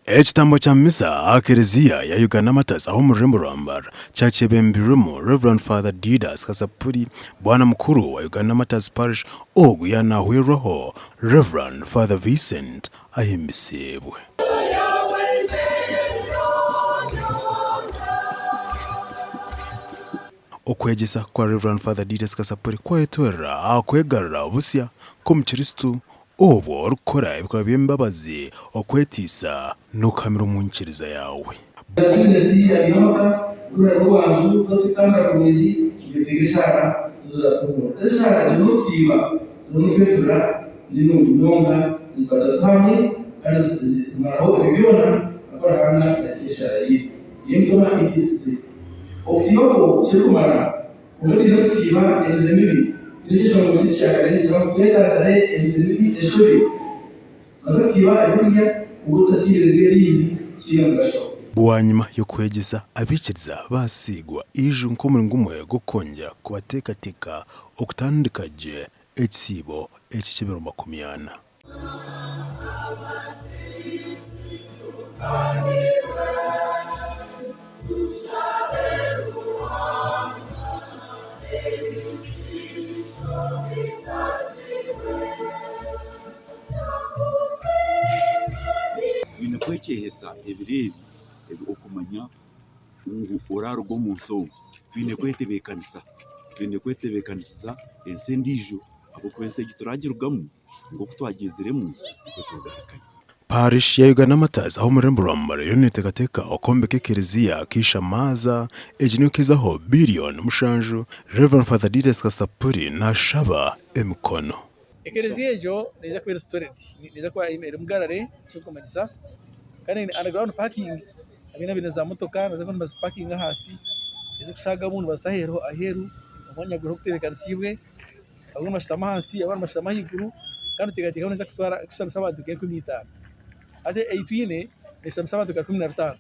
Ekitambo kya Misa aha Kereziya ya Uganda Martyrs ah'omu rurembo rwa Mbarara kyakyebembirwemu Rev Father Didas Kasapuri, Bwana Mukuru wa Uganda Martyrs Parish ogu yaanahwerwaho Rev Father Vincent Ahimbisibwe. Okwegyesa kwa Rev Father Didas Kasapuri kwayetorera aha kwegarura busya kw'omukiristu obwo orikukora ebikorwa by'embabazi, okwetiisa n'okuhamira omu nyikiriza yaawe. Kwonka twine kusiima emize mibi. Twine ekyeshongoro kyaitu kya kare nikigira ngu twetantare emize mibi, enshobe. Nitubaasa kusiiba ebyokurya kwonka tutasiibire ebiro ebindi tikiine mugasho. Bwanyima y'okwegyesa abaikiriza baasiigwa eiju nk'omuringo gumwe gw'okwongyera kubateekateeka okutandika gye ekisiibo eki eky'ebiro 40. Twine kwekyehesa ebiro ebi okumanya ngu oraaruga omu nsi omu. Twine kwetebeekanisa, twine kwetebeekanisiza ensi endiijo ahabw'okuba ensi egi turagirugamu. Nk'oku twagyeziremu, nikwo turigarukayo. Parish ya Uganda Martyrs ah'omu rurembo rwa Mbarara eriyo neteekateeka okwombeka ekereziya Keishamaaza egi niyo kuhezaho billion mushanju, Rev Father Didas Kasapuri nashaba emikono. Ekereziya egyo neija kuba eri storage, neija kuba erimu gallery ekirikumanyisa kandi eine underground parking abaine abaine za motoka nibaza kuba nibazipakinga ahansi ezirikushagamu nibazita aheeru omwanya guriho ogutebeekanisiibwe. Abamwe nibashutama ahansi abandi nibashutama ahaiguru kandi oteekateeka ngu neija kutwara kushutamisa abantu nk'enkumi itaano. Haza ei twine neeshutamisa abantu nka 15.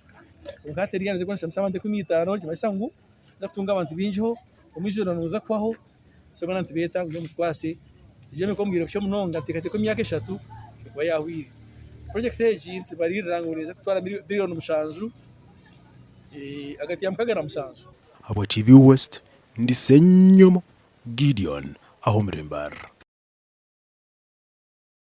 Kwonka hati eriya neija kuba neeshutamisa abantu 50 nikimanyisa ngu nituza kutunga abantu baingiho, omwijurano niguza kuhwaho, so boona nitubeeta ngu mutukwase tugyemeke omu bwire bukye munonga nituteekateeka omu myaka eshatu ekuba yaahwire. Purojekiti egi nitubariirira ngu neeza kutwara biriyoni mushanju ahagati ya mukaaga na mushanju. Ahabwa TV West, ndi Ssenyomo Gideon ah'omuri Mbarara.